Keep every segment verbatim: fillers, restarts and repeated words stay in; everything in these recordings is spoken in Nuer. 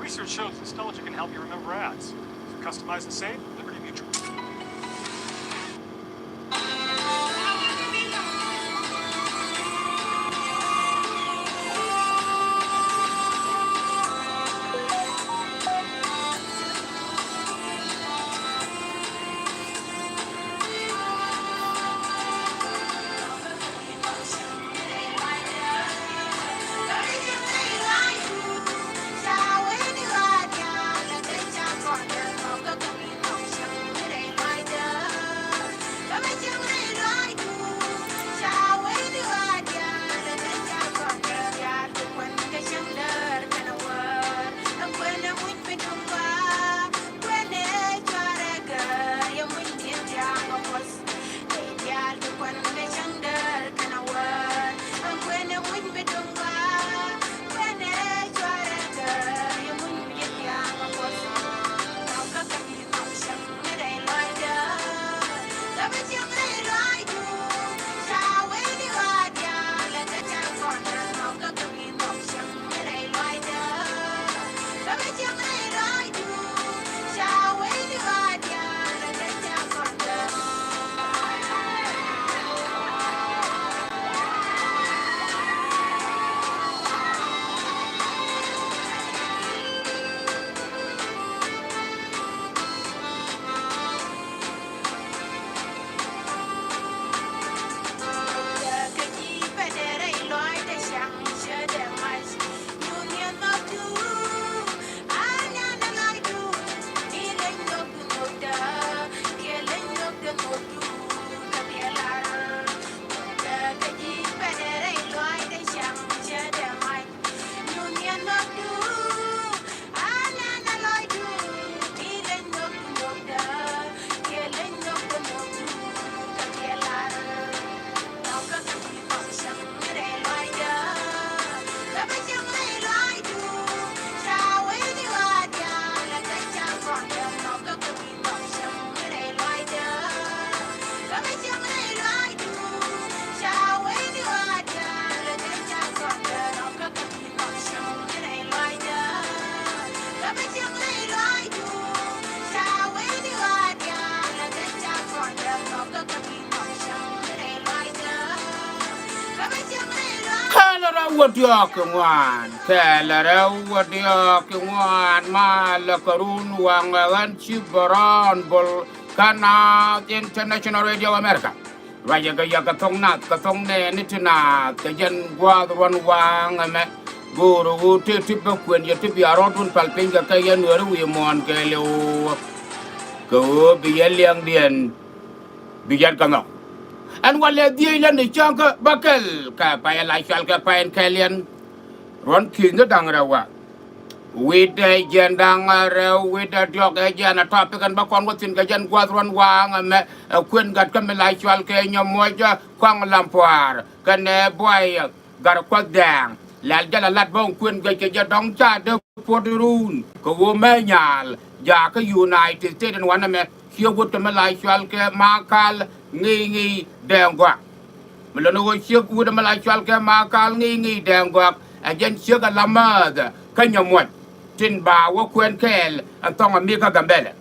Research shows nostalgia can help you remember ads. Customize and save, Liberty Mutual. Kɛl rɛw wä diɔ̱ɔ̱k kɛ ŋuan, kɛl rɛw wä diɔ̱ɔ̱k kɛ ŋuan, malɛ kɛ run waŋ ɛ ɣän ci bɛ rɔɔn bol kä Naath International Radio America. Ruacɛ kɛ yɛ kɛ thok nath, kɛ thok nɛɛni ti naath, kɛ jɛn gua̱a̱th ruɔ̱n waŋ ɛmɛ. Go̱o̱rä ɣöö tëë ti bä kuɛn yɛ ti bia rɔ̱dun pal piny kɛ kɛ yɛn Nuääri wi̱i̱ muɔ̱ɔ̱n kɛɛliw. Kɛ ɣöö bi yɛ liɛŋdiɛn bi yɛn kɛ nhɔk. Ɛn walɛ dhieec lä ni cäŋ kä bä kɛl kɛ pay ɛ la cɔal kɛ pay ɛn kɛɛliɛn. Ruɔ̱n ki̱th ni da̱ŋ rɛw wa. Wi̱cdɛ jiɛn da̱ŋ rɛw, wi̱cdɛ diɔ̱k ɛ jiɛn ɛ topic ɛn bä kɔn wä thi̱n kɛ jɛn gua̱a̱th ruɔ̱n waŋ ɛmɛ, ɛ kuën gat kä mi la cɔal kɛ Nyamuɔc Kuaŋ Lam Puaar kɛnɛ Buay Gat Kuɔth Dɛɛŋ. Lɛl jɛ la lat bä kuën guic kɛ jɛ dɔ̱ŋ ca dee puɔ̱t run kɛ ɣöö mɛ nyaal jakä United States ɛn wanɛ mɛ. Ciek wut kɛ mi la cɔal kɛ Makal Ŋi̱i̱ŋi̱i̱ Dɛɛŋ Gɔaa. Mi lon ɣöö ciek wut mi la cɔal kɛ Makal Ŋi̱i̱ŋi̱i̱ Dɛɛŋ Gɔaa ɛ jɛn ciek ɛ la määth kä Nyamuɔc tin ba wä kuɛn kɛɛl ɛn thɔŋ ɛ mi kä Gambɛlɛ.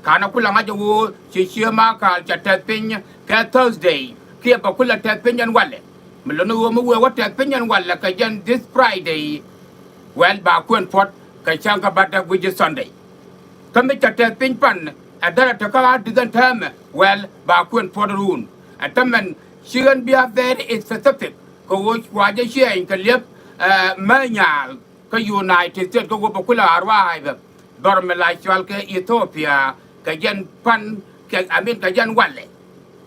Ka̱n ɛ kulɛ ŋa̱c ɛ ɣöö ci ciek Makal cɛ tɛth piny kɛ Thursday kiɛ bɛ kulɛ tɛth piny ɛn walɛ. Mi lon ɣöö mi wëë wä tɛth piny ɛn walɛ kɛ jɛn this Friday. Well, ba kuɛn puɔ̱t kɛ cäŋ kä bädäk, which is Sunday. Kä mi cɛ tɛth piny pan ɛ derɛ tekä Addis ɛn täämɛ, well, ba kuɛn puɔ̱t run. Ɛ tämɛn ci ɣän bia very specific kɛ ɣöö wa jɛ ciɛɛny kɛ liɛp, eh, mɛ nyaal kä United States kä ɣöö bɛ kulɛ arrive dhɔr mi la cɔal kɛ Ethiopia kɛ jɛn pan kɛ, I mean, kɛ jɛn walɛ.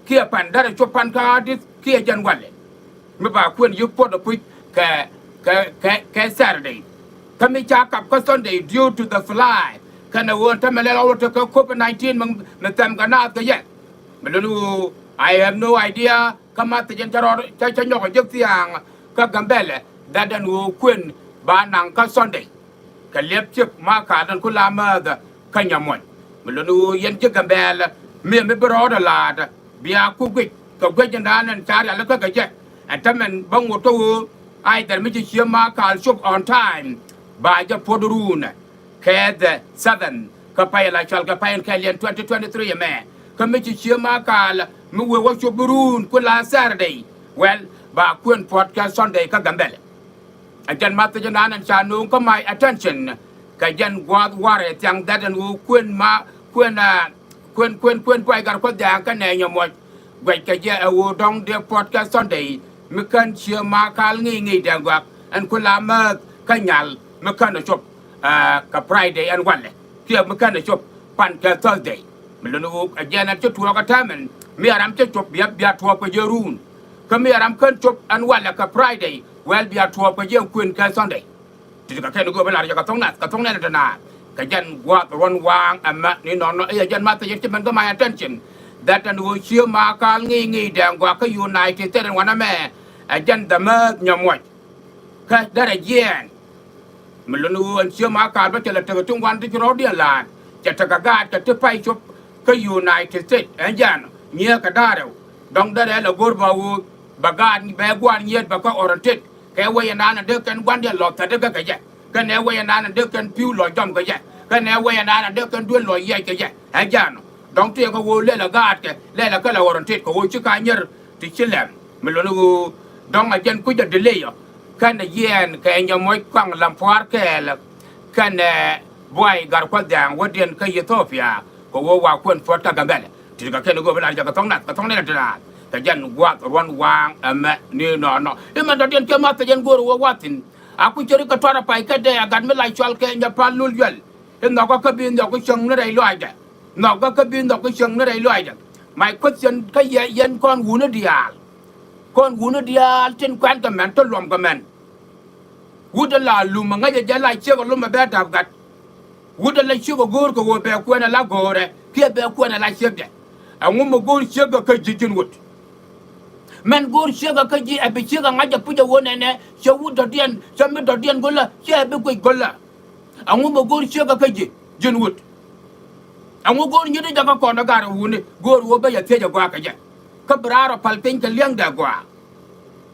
Kiɛ pan derɛ cop pan kä Addis kiɛ jɛn walɛ. Mi ba kuɛn yi̱k puɔ̱t ɛ puc kɛ, kɛ, kɛ, kɛ Saturday. Kä mi ca kap kä Sunday due to the flight kɛnɛ ɣöö ɛn tämɛ lɛl ɣɔw tekɛ covid nineteen mi, mi thɛm kɛ naath kɛ yɛ. Mi lon ɣöö I have no idea kä ma thiec ɛn cä rɔɔd cä, cä nyɔk ɛ jek thia̱a̱ŋ kä Gambɛlɛ that ɛn ɣöö kuën ba naŋ kä Sunday. Kɛ liɛp ciek Makal ɛn ku la määth kä Nyamuɔc. Mi lon ɣöö yɛn ji̱ Gambɛlɛ mi, mi bi rɔɔdɛ la̱a̱t bia ku guic kɛ guic ɛn da̱a̱n ɛn ca rialikä kɛ jɛ. Ɛn tämɛn bä ŋot kä ɣöö either mi ci ciek Makal cop on time ba jɛ puɔ̱t runɛ. kɛ the seventh kä pay la cɔal kɛ pay in kɛl yɛn twenty twenty-three ɛmɛ. Kä mi ci Ciek Makal mi wëë wä cop bi ruun ku la Saturday, well, ba kuën puɔ̱t kɛ Sunday kä Gambɛlɛ. Ɛ jɛn message ɛnan ɛn ca nööŋ kä my attention kɛ jɛn gua̱a̱th warɛ thiaŋ that ɛn ɣöö kuën ma kuën, ah, kuën, kuën, kuën Buay Gatkuoth Dɛŋ kä nɛy Nyamuɔc. Guɛckɛ jɛ ɛ ɣöö dɔ̱ŋ dee puɔ̱t kɛ Sunday mi kän Ciek Makal ŋi̱i̱c ŋi̱i̱c Dɛŋ Gɔaa ɛn ku la määth kä nyal mi kän ɛ cop, ah, kɛ Friday ɛn walɛ kiɛ mi kän ɛ cop pan kɛ Thursday. Mi luni ɣöö ɛ jɛn ɛn ci tuɔɔk ɛ täämɛn mi ɛ ram cä cop bia, bia tuɔɔk kɛ jɛ ruun. Kä mi ɛ ram kän cop ɛn walɛ kɛ Friday, well, bia tuɔɔk kɛ jɛ kuën kɛ Sunday. Ti kɛ kɛn go̱o̱p lar jɛ kɛ thok nath, kɛ thok nath ti naath. Kɛ jɛn gua̱a̱th ruɔ̱n waaŋ ɛmɛ ni nɔnɔ i̱ ɛ jɛn message ci mɛn kä my attention that ɛn ɣöö Ciek Makal ŋi̱i̱c ŋi̱i̱c Dɛŋ Gɔaa kä United States ɛn wanɛ mɛ. Ɛ jɛn the määth Nyamuɔc. Kä derɛ jiɛɛn. Mi luni ɣöö ɛn Ciek Makal bä cɛ lɛ tekɛ ti ŋuan ti ci rɔ̱diɛn la̱a̱t. Cɛ tekɛ gaatkɛ ti pay cop kä United States ɛn jɛn nyiee kɛ da̱rɛw. Dɔ̱ŋ derɛ lɛ go̱r bä ɣöö bɛ gaat bɛ gua̱a̱r nyiet bɛ kä oriented. Kɛ wec ɛnan ɛ dee kɛn gua̱ndiɛn lɔ thätdä kä kɛ jɛ. Kɛnɛ wec ɛnan ɛ dee kɛn pi̱w lɔ jɔm kɛ jɛ. Kɛnɛ wec ɛnan ɛ dee kɛn duel lɔ yiɛc kɛ jɛ. Ɛ jɛn ɔ. Dɔ̱ŋ tëëkɛ ɣöö lɛl ɛ gaatkɛ, lɛl ɛ kɛ lɛ oriented kɛ ɣöö ci ka nyier ti ci lɛm. Mi luni ɣöö dɔ̱ŋ ɛ jɛn kui̱c ɛ delay ɔ. Kɛnɛ jiɛɛn kɛ Nyamuɔc kɔaŋ lam pua̱a̱r kɛɛl. Kɛnɛ Buay Gatkuoth Dɛŋ wädiɛn kä Ethiopia. Kɛ ɣöö wa kuën puɔ̱t kä Gambɛlɛ. Ti kɛ kɛn go̱o̱p lar jɛ kɛ thok nath, kɛ thok nath ti naath. Kɛ jɛn gua̱a̱th ruɔ̱n waaŋ ɛmɛ ni nɔnɔ. I̱ mɛn dɔ̱diɛn kɛ message ɛn go̱o̱r ɣöö wathin. A ku ceri kɛ tuar ɛ pay kädɛ a gat mi la cɔal kɛ Nyapal Lul Yuɛl. I̱ nhɔkä kä bi nhɔk kä cieŋ ni rɛy lɔaacdɛ. Nhɔkä kä bi nhɔk kä cieŋ ni rɛy lɔaacdɛ. My question kä yɛ, yɛn kɔn wuni diaal. Kɔn wuni diaal tin kuɛn kɛ mɛn, ti luɔm kɛ mɛn. Wut ɛ la lum ɛ ŋäcɛ jɛ la ciek ɛ lum ɛ bɛ dap gat. Wut ɛ la ciek ɛ go̱o̱r kɛ ɣöö bɛ kuɛn ɛ la go̱o̱rɛ kiɛ bɛ kuɛn ɛ la ciekdɛ. Ɛŋu mi go̱o̱r ciek ɛ kä ji̱ ji̱n wut? Mɛn go̱o̱r ciek ɛ kä ji̱ ɛ bi ciek ɛ ŋa̱c ɛ puc ɛ ɣöö nɛnɛ cɛ wut dɔ̱diɛn, cɛ mi dɔ̱diɛn go̱lä, cɛ ɛ bi guic go̱lä. Ɛŋu mi go̱o̱r ciek ɛ kä ji̱ ji̱n wut? Ɛŋu go̱o̱r nyit ɛ jɛ kä kɔn ɛ gar ɛ wuni go̱o̱r ɣöö bä yɛ thiec ɛ gɔaa kɛ jɛ? Kä bi raar ɔ pal piny kɛ liɛŋdɛ gɔaa.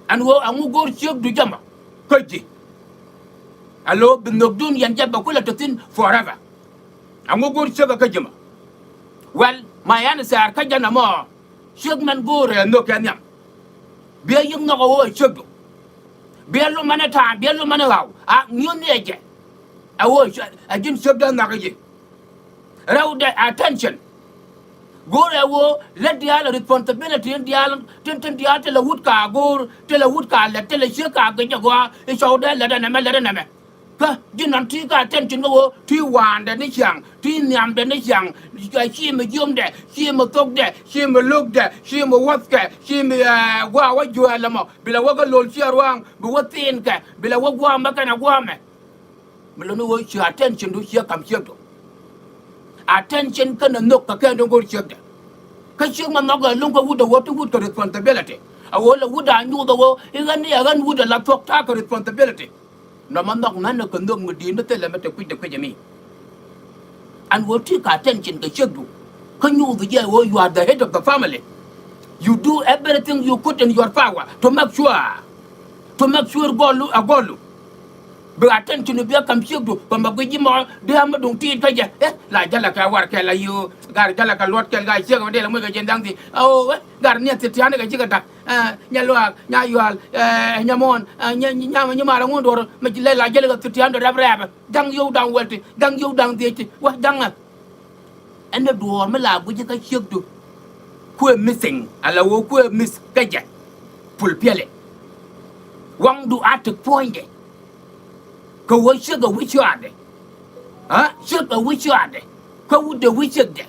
Ɛn ɣöö ɛŋu go̱o̱r ciekdu jɛ mɔ kä ji̱? Alo bi nhökdun yɛn jɛ bɛ kulɛ te thi̱n forever. Ɛŋu go̱o̱r ciek ɛ kä ji̱ mɔ? Well, my answer kä jɛn ɛmɔ, ciek mɛn go̱o̱rɛ nhök kɛ nhiam. Biɛ yiëk nhɔk ɛ ɣöö ɛ ciekdu. Biɛ lomɛn ɛ ta̱a̱n, biɛ lomɛn ɛ ɣaw. A ŋi̱i̱n ni ɛ jɛ. Ɛ ɣöö ɛ ji̱n ciekdä nhɔk ɛ ji̱. Rɛwdɛ attention. Go̱o̱rɛ ɣöö lät diaal responsibility in diaal tin, tin diaal ti lɛ wut ka go̱o̱r, ti lɛ wut ka lät, ti lɛ ciek ka gec ɛ gɔaa i̱ cɔwdɛ lät ɛnɛmɛ, lät ɛnɛmɛ. Kä ji̱n nɔn ti ka attention kä ɣöö ti wa̱a̱ndɛ ni ciaŋ, ti nhiamdɛ ni ciaŋ, ci mi jiömdɛ, ci mi thokdɛ, ci mi lo̱kdɛ, ci mi wäthkɛ, ci mi, eh, gua̱a̱ wä juɛɛl ɛmɔ. Bi lɛ wä kä lo̱l ciɛ rua̱a̱ŋ, bi wä thiinkɛ, bi lɛ wä gua̱a̱mɛ kɛnɛ gua̱a̱mɛ. Mi luni ɣöö ci attention du ciɛ ka̱m ciekdu. Attention kɛnɛ nhök kɛ kɛn ti go̱o̱r ciekdɛ. Kä ciek mɛ nhɔk ɛ lo̱ŋ kä wut ɛ ɣöö ti wut kɛ responsibility. Ɛ ɣöö lɛ wut a nyuuth ɛ ɣöö i̱ ɣän ni ɛ ɣän wut ɛ la thuɔ̱k ta̱a̱ kɛ responsibility. Nɔmɔ nhɔk mɛn ɛ kɛ nhök mi di̱i̱t ni thilɛ mi te kui̱cdɛ kui̱c ɛmi. Ɛn ɣöö ti kɛ attention kɛ ciekdu. Kä nyuuth jɛ ɣöö you are the head of the family. You do everything you could in your power to make sure, to make sure gɔlu a gɔlu. Bi attention bi a ka̱m ciekdu bä mɛ guic ji̱ mɔ dee a mi duŋ tiit kä jɛ. Eh, la jälɛ kɛ warkɛl a yiu, gar jälɛ kɛ luɔtkɛl, gar ciek mɛ dee la muc kɛ jiɛn da̱ŋ thiec. Oh, eh, gar niɛ thiet tia̱a̱n kɛ cikɛ da̱k. Eh, Nyaluaak, Nyayual, eh, Nyamuɔn, eh, Nya, Nya, Nyamar, ŋun duɔr mɛ ci lɛ la jälɛ kɛ thiet tia̱a̱n dee rɛp rɛp. Da̱ŋ yio̱w da̱ŋ wɛl ti, da̱ŋ yio̱w da̱ŋ thiec ti, wä da̱ŋ ɛ. Ɛn ni duɔ̱ɔ̱r mi la gui̱cä kä ciekdu. Kuëë missing, ala ɣöö kuëë miss kä jɛ. Pul piɛlɛ. Waŋdu a tik puɔ̱nydɛ. Kɛ ɣöö ciek ɛ wi̱c cɔaadɛ. Ha? Ciek ɛ wi̱c cɔaadɛ. Kä wutdɛ wi̱c ciekdɛ.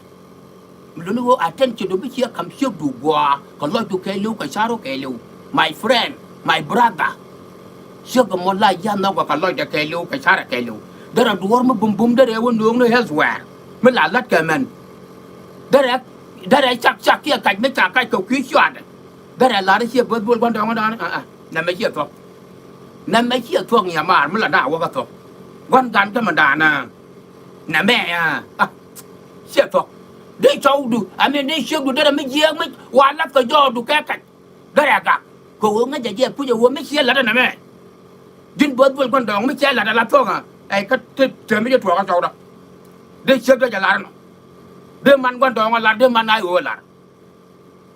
Mi luni ɣöö attention-du bi ciɛ ka̱m ciekdu gua̱a̱ kɛ lɔcdu kɛɛliw kɛ ca̱ru kɛɛliw. My friend, my brother. Ciek ɛmɔ la ji̱ a nhɔk ɛ kɛ lɔcdɛ kɛɛliw kɛ ca̱rɛ kɛɛliw. Derɛ duɔ̱ɔ̱r mi bumbum derɛ wä nööŋni elsewhere. Mi la la̱t kɛ mɛn. Derɛ, derɛ cak cak kiɛ kac mi cak kac kɛ kui̱ cuaadɛ. Derɛ la̱r ciɛ böth bol gua̱n dɔ̱ŋ dɔ̱ŋ, ah, ah, nɛmɛ ciɛ thuɔ̱k. Nɛmɛ ciɛ thuɔ̱k Nyamar mi la da̱a̱ wä kä thuɔ̱k. Gua̱n gan kä mi da̱a̱ na. Nɛmɛ, ah, ah, ciɛ thuɔ̱k. Dee cɔwdu, I mean, dee ciekdu derɛ mi jiääk mi wa la̱th kɛ jɔɔkdu kɛ kac. Gärɛ gak kɛ ɣöö ŋäcɛ jɛ puc ɛ ɣöö mi ciɛ la̱t ɛnɛ mɛ. Ji̱n bo̱o̱th buɔl gua̱n dɔɔŋ mi ciɛ la̱t ala thuɔ̱k ɛ. ɛ kä te te mi jɛ tuɔɔk kä cɔwdä. Dee ciek dee jɛ lar inɔ. Dee man gua̱ndɔɔŋ ɛ lar, dee man a ɣöö ɛ lar.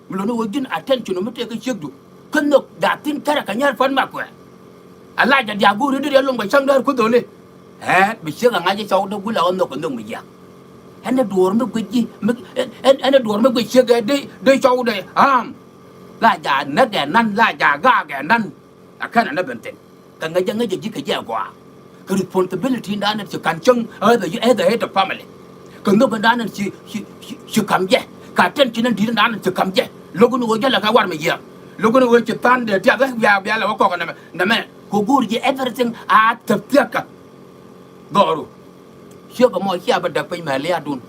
Mi luni ɣöö ji̱n attention mi tëë kä ciekdu. Kä nhök da̱a̱ thi̱n tɛrɛ kɛ nyär pua̱t ma kuɛ. Ɛ la jɛ diaak go̱o̱ri dee rial lom kɛ cäŋ däär kuoth dholi. Ɛ bi ciek a ŋa̱c i̱ cɔwdä gula ɣä nhök kɛ nhök mi jiaak. Ɛn ɛ duɔ̱ɔ̱r mi guic ji̱ mi, ɛn ɛn ɛ duɔ̱ɔ̱r mi guic ciek ɛ dee dee cɔwdɛ. Am la ja̱a̱ näk ɛ nan, la ja̱a̱ gaak ɛ nan. Ɛ kɛn ɛ nä ben thi̱n. Kɛ ŋäcɛ ŋäcɛ ji̱ kɛ jɛ agɔaa. Kɛ responsibility in da̱a̱n ci ka̱n cäŋ as the, as the head of family. Kɛ nhök in da̱a̱n ci ci ci ci ka̱m jɛ. Kɛ attention in di̱t in da̱a̱n ci ka̱m jɛ. Lo̱k in ɣöö jälɛ kɛ war mi jiääk. Lo̱k in ɣöö ci tha̱a̱n dee tiath ɛ bia bia lɛ wä kɔk nɛmɛ nɛmɛ. Kɛ go̱o̱r ji̱ everything a thäk thiäkä. Dhɔru. Ciek ɛmɔ cia bä däk piny mɛ lia̱a̱dun.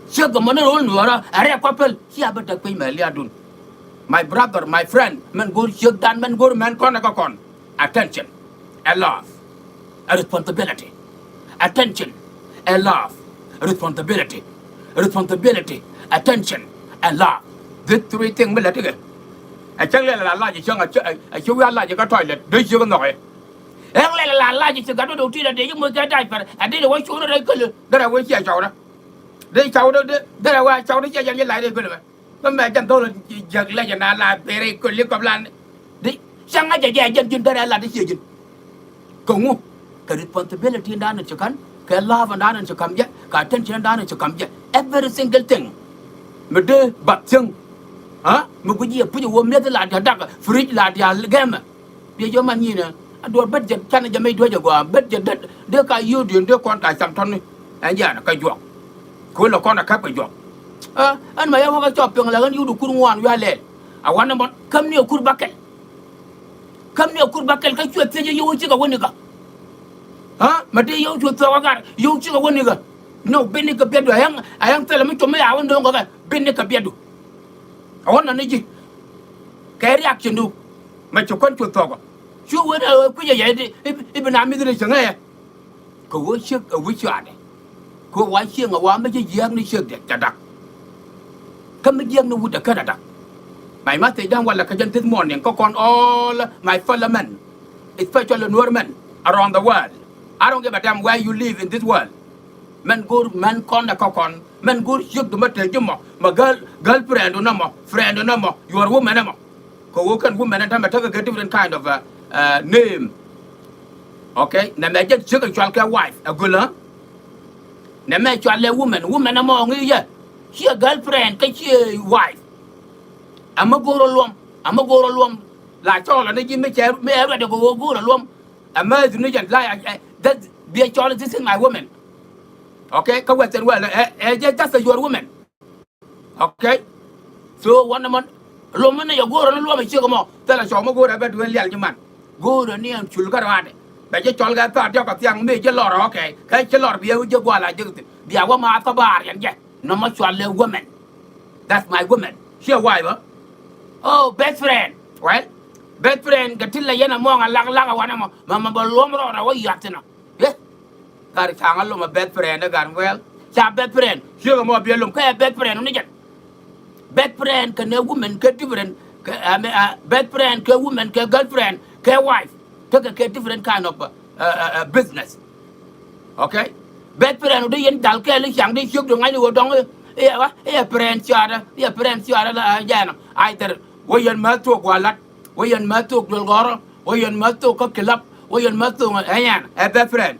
Ciek ɛmɔ ni ro̱l nuɔ̱ɔ̱rä ɛ rɛɛ kua päl cia bä däk piny mɛ lia̱a̱dun. My brother, my friend, mɛn go̱o̱r ciekdan, mɛn go̱o̱r mɛn kɔn ɛ kä kɔn. Attention. Ɛ love. Ɛ responsibility. Attention. Ɛ love. Responsibility. Responsibility. Attention. Ɛ love. These three things mi lɛ tikɛ. Ɛ cäŋ lɛl a lac ɛ cäŋ ɛ cä ɛ cä wi̱i̱ a lac ɛ kä toilet dee ciek ɛ nhɔk ɛ. Ɛŋ lɛl a lac ɛ ci gat wä dee wä ti lɛ dee ci moc kɛ dac pɛr ɛ dee dee wä cuun rɛy kälä. Derɛ wee cia cɔwdä. Dee cɔwdä dee derɛ wee cɔwdä cia jɛn ci lac rɛy kölä mɛ. Bä mɛ jɛn dhɔl jiäk lɛ jɛn a la berɛ köli kɔp lan. Di cäŋ a jɛ jɛ jɛn ji̱n derɛ lat i̱ ciɛ ji̱n. Kɛ ŋu? Kɛ responsibility in da̱a̱n in ci ka̱n, kɛ love in da̱a̱n in ci ka̱m jɛ, kɛ attention in da̱a̱n in ci ka̱m jɛ. Every single thing. Mi dee bath cäŋ. Ha? Mi guic yɛ puc ɛ wä mi̱eth la diaal dak, fridge la diaal gɛmɛ. Biɛ jɔman nyinɛ a duɔr bät jɛ canɛ jɛ mec duec a gɔaa bät jɛ dät dee ka yio̱o̱diɛn dee kɔn ka cam tɔ̱ni. Ɛn jianɛ kä juɔk. Kɛ ɣöö lɛ kɔn a käp kɛ juɔk. Ɛ ɛn mɛ yɛ wä kä cɔp piɛŋ lɛ ɣän yio̱o̱du kur ŋuan wiaa lɛl. A wanɛ mɔn käm ni a kur bakɛl. Käm ni a kur bakɛl kä cuɛ thiec yio̱o̱ cikɛ wä nikä. Ɛ mɛ dee yio̱o̱ cu thuɔk ɛ gar yio̱o̱ cikɛ wä nikä. No ben ni kɛ biɛtdu a yäŋ a yäŋ thilɛ mi com mi a wä no̱o̱ŋ kɛ kɛ ben ni kɛ biɛtdu. A wä nɔ ni ji̱. Kɛ reaction du. Mɛ ci kuän cu thuɔkä. Cu wen ɛ kui̱c ɛ yɛ i̱ bi na mi̱th ni cäŋ ɛ yɛ. Kɛ ɣöö ciek ɛ wi̱c cuaadɛ. Kɛ ɣöö wa cieŋ ɛ wa mi ci jiääk ni ciekdɛ ca dak. Kä mi jiääk ni wutdɛ kä da dak. My message dan walɛ kä jɛn this morning kä kɔn all my fellow men, especially Nuer men around the world. I don't give a damn where you live in this world. Mɛn go̱o̱r mɛn kɔn ɛ kä kɔn. Mɛn go̱o̱r ciekdu mɛ te ji̱ mɔ mɛ girl, girlfriend du nɔmɔ, friend du nɔmɔ, your woman ɛmɔ. Kɛ ɣöö kɛn woman ɛn tämɛ tekɛ kɛ different kind of, uh, uh, name. Okay, nɛmɛ jɛn ciek in cual kɛ wife ɛ gölä. Nɛmɛ cual lɛ woman, woman ɛmɔ ŋi̱i̱c yɛ. Ciɛ girlfriend kä ciɛ wife. Ɛmɛ go̱o̱r ɛ luɔm, ɛmɛ go̱o̱r ɛ luɔm. La cɔɔl ɛ ni ji̱ mi cɛ mi ɛ ruɛt ɛ kɛ ɣöö go̱o̱r ɛ luɔm. Ɛmɛ is ni jɛn la ɛ, that biɛ cɔɔl, this is my woman. Okay, kä western world ɛ ɛ jɛ just your woman. Okay. So wanɛ mɔn luɔm mi ni yɛ go̱o̱rä ni luɔm ɛ ciek ɛmɔ thilɛ cɔw mi go̱o̱rä bɛ duel lial ji̱ man. Go̱o̱rä ni ɛn cul kä rɔaadɛ bɛ ji̱ cɔl kɛ thaat diɔk kɛ thiaŋ mi ji̱ lɔr. Okay. Kɛ ci lɔr bia wä ji̱ gua̱a̱l a ji̱ thi̱n bia wä ma thä baar yɛn jɛ. Nɔmɔ cual lɛ women. That's my women. Ciɛ wife bä. Oh, best friend. Well, best friend kɛ ti lɛ yɛn ɛmɔ ŋa lak lak ɛ wanɛ mɔ mɛ mɛ bɛ luɔm rɔɔdɛ wä yath thi̱n ɔ. Eh? Gat ca̱ŋ a lom a best friend ɛ gat well. Ca best friend ciek ɛmɔ biɛ lom kɛ best friend ni jɛn. Best friend kɛ nɛ women kɛ different kɛ, I mean, uh, best friend kɛ women kɛ girlfriend kɛ wife. Tekɛ kɛ different kind of, uh, uh, uh, business. Okay? Best friend wä di yɛn jal kɛɛl i̱ ciaŋ di ciek di ŋa̱cni wä dɔ̱ŋ i̱, i̱, i̱ friend ciaarä, i̱ friend ciaarä la, uh, jɛɛnä. Either wä yɛn määth tuɔɔk gua̱a̱ la̱t, wä yɛn määth tuɔɔk duel gɔ̱rä, wä yɛn määth tuɔɔk kä kilap, wä yɛn määth tuɔɔk ɛ yɛn ɛ best friend.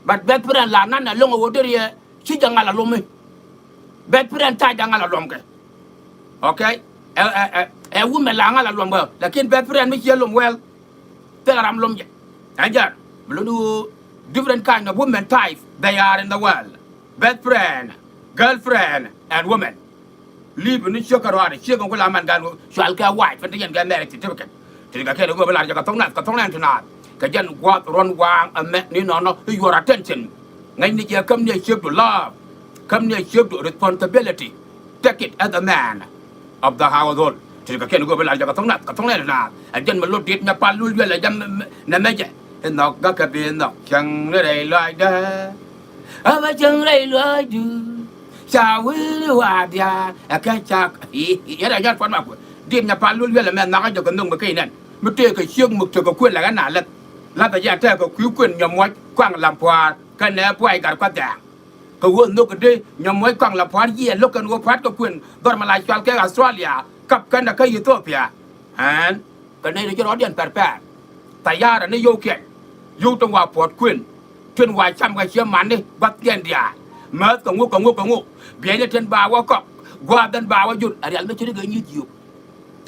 But best friend la nan ɛ lo̱ŋ ɛ wä deri ɛ ci jɛ ŋal ɛ lo̱mi. Best friend ca jɛ ŋal ɛ lo̱m kɛ. Okay? Ɛ, ɛ, ɛ, ɛ women la ŋal ɛ lo̱m kɛ. Lakin best friend mi ciɛ lo̱m well. Thilɛ ram lo̱m jɛ. Ɛ jɛn mi lo̱ni ɣöö different kind of women type they are in the world. Best friend, girlfriend and women. Li̱i̱p ni ciek kɛ ruaadɛ ciek in ku la mɛn gan cual kɛ wife in te yɛn kɛ marriage certificate. Ti kɛ kɛn in ɣöö bi lar jɛ kɛ thok nath kɛ thok nɛn ti naath kɛ jɛn gua̱th ruɔ̱n waaŋ ɛmɛ ni nɔnɔ i̱ your attention. Ŋäcni jɛ käm ni a ciekdu love. Käm ni a ciekdu responsibility. Take it as a man of the household. Ti kɛ kɛn in ɣöö bi lar jɛ kɛ thok nath kɛ thok nɛn ti naath. Ɛ jɛn mi lot dit nyɛ pal lul wiɛl ɛ jɛ nɛ mɛ jɛ. Inhɔk gak kɛ bi inhɔk cäŋ ni rɛy lɔaacdä. Ɛ bä cäŋ rɛy lɔaacdu. Ca wi̱i̱ wa̱a̱ diaal ɛ kɛ cak. Yɛn rɛy nyɔt puɔ̱t ma kuɛ diet nyɛ pal lul wiɛl ɛmɛ nhɔk ɛ jɛ kɛ nhök mi keny nɛn mi tëëkɛ ciek mi tekɛ kuël lɛ ɣän na lɛth. Lathɛ jɛ a tɛɛk kɛ kui̱ kuën Nyamuɔc Kuaŋ Lam Pua̱a̱r kɛnɛ Buay Gatkuoth Dɛɛŋ. Kɛ ɣöö nhök kɛ dee Nyamuɔc Kuaŋ Lam Pua̱a̱r yiëë lo̱k kɛn ɣöö pa̱t kɛ kuën dhɔr mi la cɔal kɛ Australia kap kɛnɛ kä Ethiopia. Ɛn kɛ nɛy ti ci rɔɔdiɛn pɛr pɛr. Thayara ni yio̱wkiɛn, yio̱w tin wa puɔ̱t kuën, tin wa cam kɛ ciɛ mani gua̱thdiɛn diaal. Määth kɛ ŋu kɛ ŋu kɛ ŋu, biɛyni tin ba wä kɔk, gua̱a̱th ɛn ba wä jur. Ɛ rial mi ci ri kɛ nyi̱i̱th yio̱w.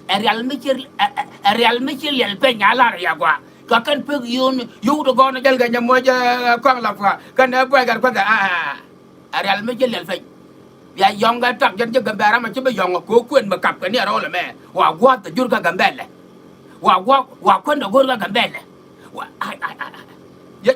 Ɛ rial mi ci, ɛ, ɛ, ɛ rial mi ci liɛl piny a lar ya gua. Ka kɛn pek yun, yuk ti gɔn jäl kɛ Nyamuɔc, ɛ, Kuaŋ Lam Pua̱a̱r kɛnɛ Buay Gatkuoth Dɛɛŋ. Ɛ rial mi ci liɛl piny. Bia yɔ̱ŋ kɛ tak jɛn ji̱ Gambɛla ram a ci bi yɔ̱ŋ kɛ kɔk kuën mi kap kɛ ni a rɔl ɛmɛ. Wa gua̱a̱th a jur kä Gambɛla. Wa gua̱a̱th, wa kuën a go̱r kä Gambɛla. Wa, ai, ai, ai, ai. Yɛ,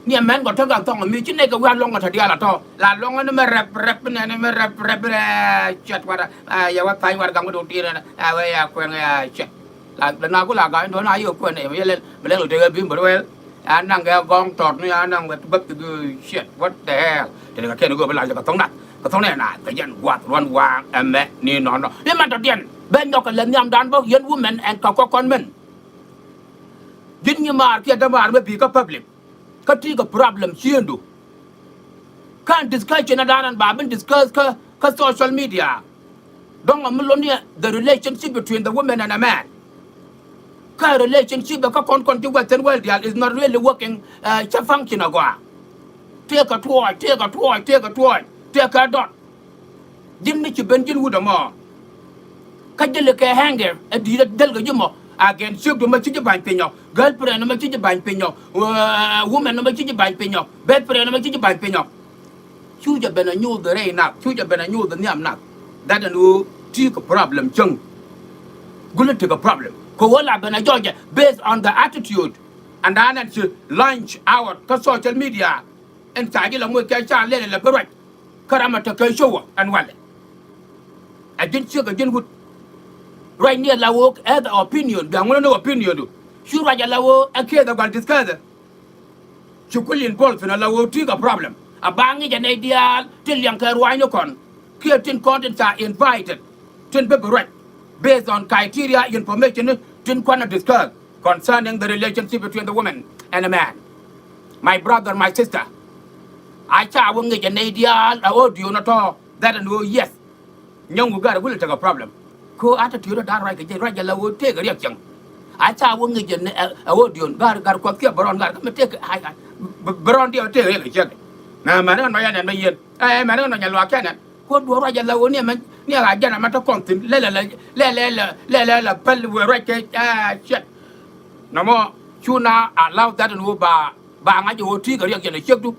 ni ɛmɛn kɔ tekɛ thɔŋ mi ci nɛy kɛ wi̱i̱ a luɔ̱ŋ kɛ tɔ diaal a tɔ. La luɔ̱ŋ ni mɛ rɛp, rɛp, nɛ ni mɛ rɛp, rɛp, rɛp, ciɛt wat, a, yɛ wä tha̱a̱ny wat gaŋ mi dok ti̱i̱n ɛn, a, wee ya kuɛn ya ciɛt. La, la na ku la ga̱a̱c duɔ̱n a yɛ kuɛn ɛ, yɛ lɛl, mi lɛl kɛ tëë bi mi rɛl. A naŋ kɛ gɔ̱ŋ tɔt ni a naŋ wet bäp ti bi ciɛt. What the hell? Tëë kɛ kɛn go̱o̱p la jɛ kɛ thɔŋ nath, kɛ thɔŋ nɛ nath, kɛ jɛn gua̱th ruɔ̱n waaŋ ɛmɛ ni nɔnɔ. I̱ mɛn tɔ diɛn, ben nyɔk kɛ lɛ nhiamdan bä yɛn women ɛn kɛ kɔkɔn mɛn. Ji̱n nyimaar kiɛ dämaar mi bi kä public. Kä ti kɛ problem ciëndu. Kä discussion ɛ da̱a̱n ɛn ba ben discuss kä, kä social media. Dɔ̱ŋ ɛ mi lon ni the relationship between the women and a man. Kä relationship ɛ kä kɔn kɔn ti western world diaal is not really working, ɛ, cä function agɔaa. Tëëkɛ tuɔɔc, tëëkɛ tuɔɔc, tëëkɛ tuɔɔc, tëëkɛ dɔt. Ji̱n mi ci ben ji̱n wut ɛmɔ. Kä jäli kɛ anger ɛ di̱i̱t ɛ jäl kɛ ji̱ mɔ. Again, ciekdu mɛ ci ji̱ ba̱ny piny ɔ. Girlfriend mɛ ci ji̱ ba̱ny piny ɔ. Ɛ, woman mɛ ci ji̱ ba̱ny piny ɔ. Best friend mɛ ci ji̱ ba̱ny piny ɔ. Cu jɛ ben a nyuuth rɛy nath, cu jɛ ben a nyuuth nhiam nath. That ɛn ɣöö ti kɛ problem cäŋ. Gulä ti kɛ problem. Kɛ ɣöö la ben a jɔɔcɛ based on the attitude. And then ɛn ci launch out kä social media. Ɛn ca ji̱ la moc kɛ ca lɛl ɛ la bi ruac. Kä ram a tekɛ show ɛn walɛ. Ɛ ji̱n ciek ɛ ji̱n wut. Ruacni ɛ la wä ɛ the opinion, bia ŋun ni opinion du. Cu ruac ɛ la wä ɛ kiɛ the gual discuss. Ci kul involve in a la wä ti kɛ problem. A ba ŋi̱c ɛ nɛy diaal tin liɛŋ kɛ ruacni kɔn. Kiɛ tin kɔn tin ca invited. Tin bi bi ruac. Based on criteria information tin kuan a discuss concerning the relationship between the woman and a man. My brother, my sister. A ca wä ŋi̱c ɛ nɛy diaal a audio nɔ tɔ. That ɛn ɣöö yes. Nyɔŋ wä gar wulɛ tekɛ problem. Ko attitude da̱a̱n ruac kɛ jɛ, ruac jɛ la wä tëëkɛ riɛk cäŋ. A ca wä ŋi̱c jɛ ni, ɛ, ɛ wä dion gar, gar kuɔth kiɛ bärɔn gar kä mi tëëkɛ, ai, ai, bärɔn diɛ tëëkɛ riɛk cäŋ. Mɛ mɛn ɣän mɛ yan ɛn mɛ yien. Ɛ, mɛn ɣän mɛ nyɛ luaak kɛn ɛn. Ko duɔ̱ɔ̱r ruac jɛ la wä ni ɛmɛ, ni ɛ ɣa̱c jɛn ɛmɛ te kɔn thi̱n. Lɛ lɛ lɛ, lɛ lɛ lɛ, lɛ lɛ lɛ päl wëë ruac kɛ, ɛ, ciɛt. Nɔmɔ, cu na allow that ɛn wä ba, ba ŋa̱c jɛ wä ti̱i̱ kɛ riɛk jɛn ɛ ciekdu.